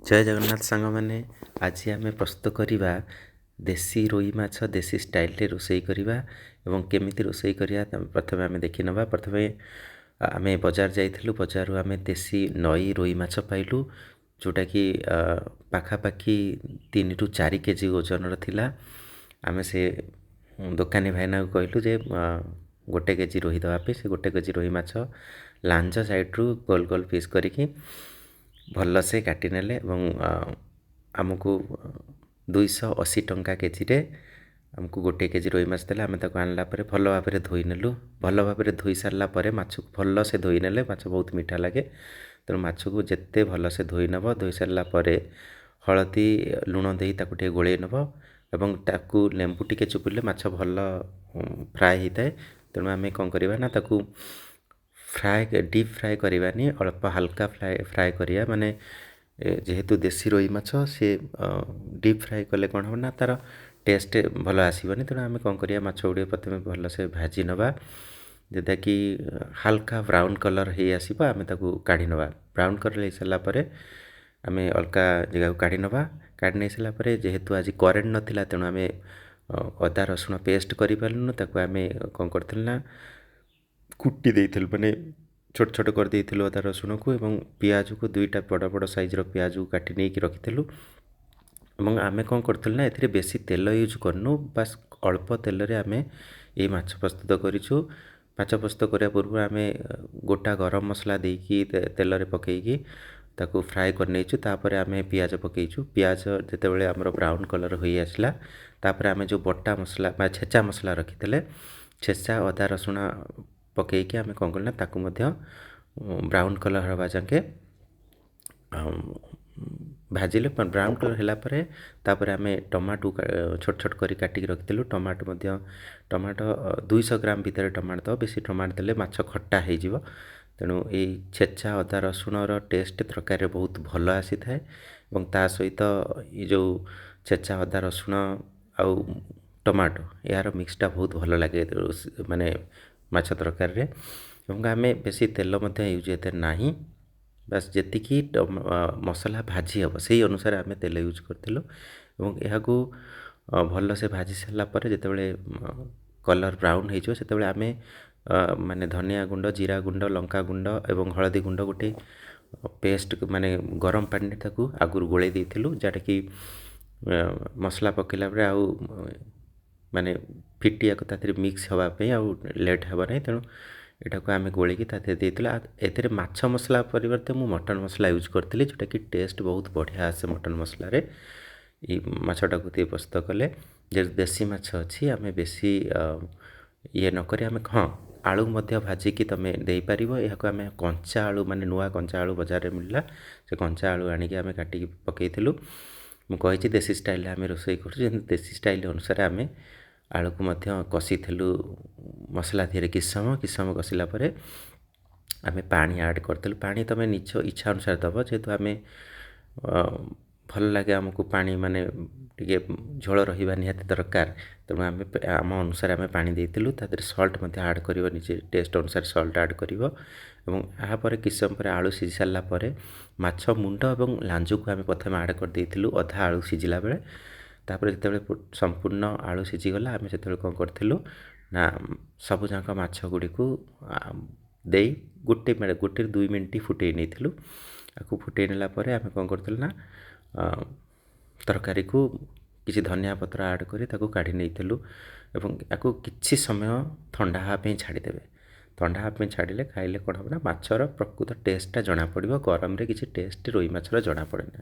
ଜୟ ଜଗନ୍ନାଥ ସାଙ୍ଗମାନେ, ଆଜି ଆମେ ପ୍ରସ୍ତୁତ କରିବା ଦେଶୀ ରୋହି ମାଛ। ଦେଶୀ ଷ୍ଟାଇଲରେ ରୋଷେଇ କରିବା ଏବଂ କେମିତି ରୋଷେଇ କରିବା ପ୍ରଥମେ ଆମେ ଦେଖିନେବା। ପ୍ରଥମେ ଆମେ ବଜାର ଯାଇଥିଲୁ। ବଜାରରୁ ଆମେ ଦେଶୀ ନଈ ରୋହି ମାଛ ପାଇଲୁ, ଯେଉଁଟାକି ପାଖାପାଖି 3ରୁ 4 କେଜି ଓଜନର ଥିଲା। ଆମେ ସେ ଦୋକାନୀ ଭାଇନାକୁ କହିଲୁ ଯେ 1 କେଜି ରୋହି ଦେବା ପାଇଁ। ସେ 1 କେଜି ରୋହି ମାଛ ଲାଞ୍ଜ ସାଇଡ଼ରୁ ଗୋଲ ଗୋଲ ପିସ୍ କରିକି ଭଲସେ କାଟିନେଲେ ଏବଂ ଆମକୁ 280 ଟଙ୍କା କେଜିରେ ଆମକୁ 1 କେଜି ରୋହି ମାଛ ଦେଲେ। ଆମେ ତାକୁ ଆଣିଲା ପରେ ଭଲ ଭାବରେ ଧୋଇ ନେଲୁ। ଭଲ ଭାବରେ ଧୋଇ ସାରିଲା ପରେ, ମାଛକୁ ଭଲସେ ଧୋଇ ନେଲେ ମାଛ ବହୁତ ମିଠା ଲାଗେ। ତେଣୁ ମାଛକୁ ଯେତେ ଭଲସେ ଧୋଇ ନେବ, ଧୋଇ ସାରିଲା ପରେ ହଳଦୀ ଲୁଣ ଦେଇ ତାକୁ ଟିକେ ଗୋଳେଇ ନେବ ଏବଂ ତାକୁ ଲେମ୍ବୁ ଟିକେ ଚିପୁଡ଼ିଲେ ମାଛ ଭଲ ଫ୍ରାଏ ହେଇଥାଏ। ତେଣୁ ଆମେ କ'ଣ କରିବା ନା ତାକୁ ଫ୍ରାଏ, ଡିପ୍ ଫ୍ରାଏ କରିବାନି, ଅଳ୍ପ ହାଲକା ଫ୍ରାଏ କରିବା। ମାନେ ଯେହେତୁ ଦେଶୀ ରୋହି ମାଛ, ସେ ଡିପ୍ ଫ୍ରାଏ କଲେ କ'ଣ ହେବ ନା ତା'ର ଟେଷ୍ଟ ଭଲ ଆସିବନି। ତେଣୁ ଆମେ କ'ଣ କରିବା, ମାଛ ଗୁଡ଼ିକ ପ୍ରଥମେ ଭଲସେ ଭାଜି ନେବା। ଯେଉଁଟାକି ହାଲକା ବ୍ରାଉନ୍ କଲର୍ ହେଇ ଆସିବ, ଆମେ ତାକୁ କାଢ଼ି ନେବା। ବ୍ରାଉନ୍ କଲର୍ ହେଇସାରିଲା ପରେ ଆମେ ଅଲଗା ଜାଗାକୁ କାଢ଼ି ନେବା। କାଢ଼ି ନେଇ ସାରିଲା ପରେ, ଯେହେତୁ ଆଜି କରେଣ୍ଟ ନଥିଲା, ତେଣୁ ଆମେ ଅଦା ରସୁଣ ପେଷ୍ଟ କରିପାରିଲୁନୁ। ତାକୁ ଆମେ କ'ଣ କରିଥିଲୁ ନା କୁଟି ଦେଇଥିଲୁ, ମାନେ ଛୋଟ ଛୋଟ କରିଦେଇଥିଲୁ ଅଦା ରସୁଣକୁ ଏବଂ ପିଆଜକୁ 2ଟା ବଡ଼ ବଡ଼ ସାଇଜ୍ର ପିଆଜକୁ କାଟି ନେଇକି ରଖିଥିଲୁ। ଏବଂ ଆମେ କ'ଣ କରିଥିଲୁ ନା ଏଥିରେ ବେଶୀ ତେଲ ୟୁଜ୍ କରିନୁ, ବାସ୍ ଅଳ୍ପ ତେଲରେ ଆମେ ଏଇ ମାଛ ପ୍ରସ୍ତୁତ କରିଛୁ। ମାଛ ପ୍ରସ୍ତୁତ କରିବା ପୂର୍ବରୁ ଆମେ ଗୋଟା ଗରମ ମସଲା ଦେଇକି ତେଲରେ ପକାଇକି ତାକୁ ଫ୍ରାଏ କରିନେଇଛୁ। ତାପରେ ଆମେ ପିଆଜ ପକାଇଛୁ। ପିଆଜ ଯେତେବେଳେ ଆମର ବ୍ରାଉନ୍ କଲର୍ ହୋଇ ଆସିଲା, ତାପରେ ଆମେ ଯେଉଁ ବଟା ମସଲା ବା ଛେଚା ମସଲା ରଖିଥିଲେ, ଛେଚା ଅଦା ରସୁଣ ପକାଇକି ଆମେ କ'ଣ କଲୁ ନା ତାକୁ ମଧ୍ୟ ବ୍ରାଉନ୍ କଲର୍ ହେବା ଯାକେ ଭାଜିଲେ। ବ୍ରାଉନ୍ କଲର୍ ହେଲା ପରେ ତାପରେ ଆମେ ଟମାଟୋ ଛୋଟ ଛୋଟ କରି କାଟିକି ରଖିଥିଲୁ। ଟମାଟୋ ମଧ୍ୟ, ଟମାଟୋ 200 ଗ୍ରାମ ଭିତରେ ଟମାଟୋ ଦେବ। ବେଶୀ ଟମାଟୋ ଦେଲେ ମାଛ ଖଟା ହେଇଯିବ। ତେଣୁ ଏଇ ଛେଚା ଅଦା ରସୁଣର ଟେଷ୍ଟ ତରକାରୀରେ ବହୁତ ଭଲ ଆସିଥାଏ ଏବଂ ତା ସହିତ ଏ ଯେଉଁ ଛେଚା ଅଦା ରସୁଣ ଆଉ ଟମାଟୋ, ଏହାର ମିକ୍ସଟା ବହୁତ ଭଲ ଲାଗେ ମାନେ ମାଛ ତରକାରୀରେ। ଏବଂ ଆମେ ବେଶୀ ତେଲ ମଧ୍ୟ ୟୁଜ୍ ଏତେ ନାହିଁ, ବାସ୍ ଯେତିକି ମସଲା ଭାଜି ହେବ ସେଇ ଅନୁସାରେ ଆମେ ତେଲ ୟୁଜ୍ କରିଥିଲୁ। ଏବଂ ଏହାକୁ ଭଲସେ ଭାଜି ସାରିଲା ପରେ ଯେତେବେଳେ କଲର୍ ବ୍ରାଉନ୍ ହେଇଯିବ, ସେତେବେଳେ ଆମେ ମାନେ ଧନିଆ ଗୁଣ୍ଡ, ଜିରା ଗୁଣ୍ଡ, ଲଙ୍କା ଗୁଣ୍ଡ ଏବଂ ହଳଦୀ ଗୁଣ୍ଡ ଗୋଟେ ପେଷ୍ଟ, ମାନେ ଗରମ ପାଣିରେ ତାକୁ ଆଗରୁ ଗୋଳେଇ ଦେଇଥିଲୁ, ଯେଉଁଟାକି ମସଲା ପକାଇଲା ପରେ ଆଉ ମାନେ ଫିଟିବାକୁ, ତା ଦେହରେ ମିକ୍ସ ହେବା ପାଇଁ ଆଉ ଲେଟ୍ ହେବ ନାହିଁ। ତେଣୁ ଏଟାକୁ ଆମେ ଗୋଳେଇକି ତା ଦେହରେ ଦେଇଥିଲୁ। ଏଥିରେ ମାଛ ମସଲା ପରିବର୍ତ୍ତେ ମୁଁ ମଟନ୍ ମସଲା ୟୁଜ୍ କରିଥିଲି, ଯେଉଁଟାକି ଟେଷ୍ଟ ବହୁତ ବଢ଼ିଆ ଆସେ ମଟନ୍ ମସଲାରେ। ଏଇ ମାଛଟାକୁ ଟିକେ ପ୍ରସ୍ତୁତ କଲେ, ଯେହେତୁ ଦେଶୀ ମାଛ ଅଛି, ଆମେ ବେଶୀ ଇଏ ନକରି ଆମେ, ହଁ, ଆଳୁ ମଧ୍ୟ ଭାଜିକି ତୁମେ ଦେଇପାରିବ। ଏହାକୁ ଆମେ କଞ୍ଚା ଆଳୁ, ମାନେ ନୂଆ କଞ୍ଚା ଆଳୁ ବଜାରରେ ମିଳିଲା, ସେ କଞ୍ଚା ଆଳୁ ଆଣିକି ଆମେ କାଟିକି ପକାଇଥିଲୁ। ମୁଁ କହିଛି ଦେଶୀ ଷ୍ଟାଇଲରେ ଆମେ ରୋଷେଇ କରୁଛୁ, ଯେମିତି ଦେଶୀ ଷ୍ଟାଇଲ ଅନୁସାରେ ଆମେ ଆଳୁକୁ ମଧ୍ୟ କଷିଥିଲୁ ମସଲା ଦେହରେ କିଛି ସମୟ। କିଛି ସମୟ କଷିଲା ପରେ ଆମେ ପାଣି ଆଡ଼୍ କରିଥିଲୁ। ପାଣି ତୁମେ ନିଜ ଇଚ୍ଛା ଅନୁସାରେ ଦେବ। ଯେହେତୁ ଆମେ ଭଲ ଲାଗେ ଆମକୁ ପାଣି, ମାନେ ଟିକେ ଝୋଳ ରହିବା ନିହାତି ଦରକାର, ତେଣୁ ଆମେ ଆମ ଅନୁସାରେ ଆମେ ପାଣି ଦେଇଥିଲୁ। ତା ଦେହରେ ସଲ୍ଟ ମଧ୍ୟ ଆଡ଼୍ କରିବ, ନିଜେ ଟେଷ୍ଟ ଅନୁସାରେ ସଲ୍ଟ ଆଡ଼୍ କରିବ। ଏବଂ ଏହାପରେ କିଛି ସମୟ ପରେ ଆଳୁ ସିଝି ସାରିଲା ପରେ ମାଛ ମୁଣ୍ଡ ଏବଂ ଲାଞ୍ଜକୁ ଆମେ ପ୍ରଥମେ ଆଡ଼୍ କରିଦେଇଥିଲୁ ଅଧା ଆଳୁ ସିଝିଲା ବେଳେ। ତାପରେ ଯେତେବେଳେ ସମ୍ପୂର୍ଣ୍ଣ ଆଳୁ ସିଝିଗଲା, ଆମେ ସେତେବେଳେ କ'ଣ କରିଥିଲୁ ନା ସବୁଯାକ ମାଛ ଗୁଡ଼ିକୁ ଦେଇ ଗୋଟେ, 1ରୁ 2 ମିନିଟ୍ ଫୁଟେଇ ନେଇଥିଲୁ। ଆକୁ ଫୁଟେଇ ନେଲା ପରେ ଆମେ କ'ଣ କରିଥିଲୁ ନା ତରକାରୀକୁ କିଛି ଧନିଆ ପତ୍ର ଆଡ଼୍ କରି ତାକୁ କାଢ଼ି ନେଇଥିଲୁ। ଏବଂ ଆକୁ କିଛି ସମୟ ଥଣ୍ଡା ହେବା ପାଇଁ ଛାଡ଼ିଦେବେ। ଥଣ୍ଡା ହେବା ପାଇଁ ଛାଡ଼ିଲେ ଖାଇଲେ କ'ଣ ହେବ ନା ମାଛର ପ୍ରକୃତ ଟେଷ୍ଟଟା ଜଣାପଡ଼ିବ। ଗରମରେ କିଛି ଟେଷ୍ଟ ରୋହି ମାଛର ଜଣାପଡ଼େ ନା।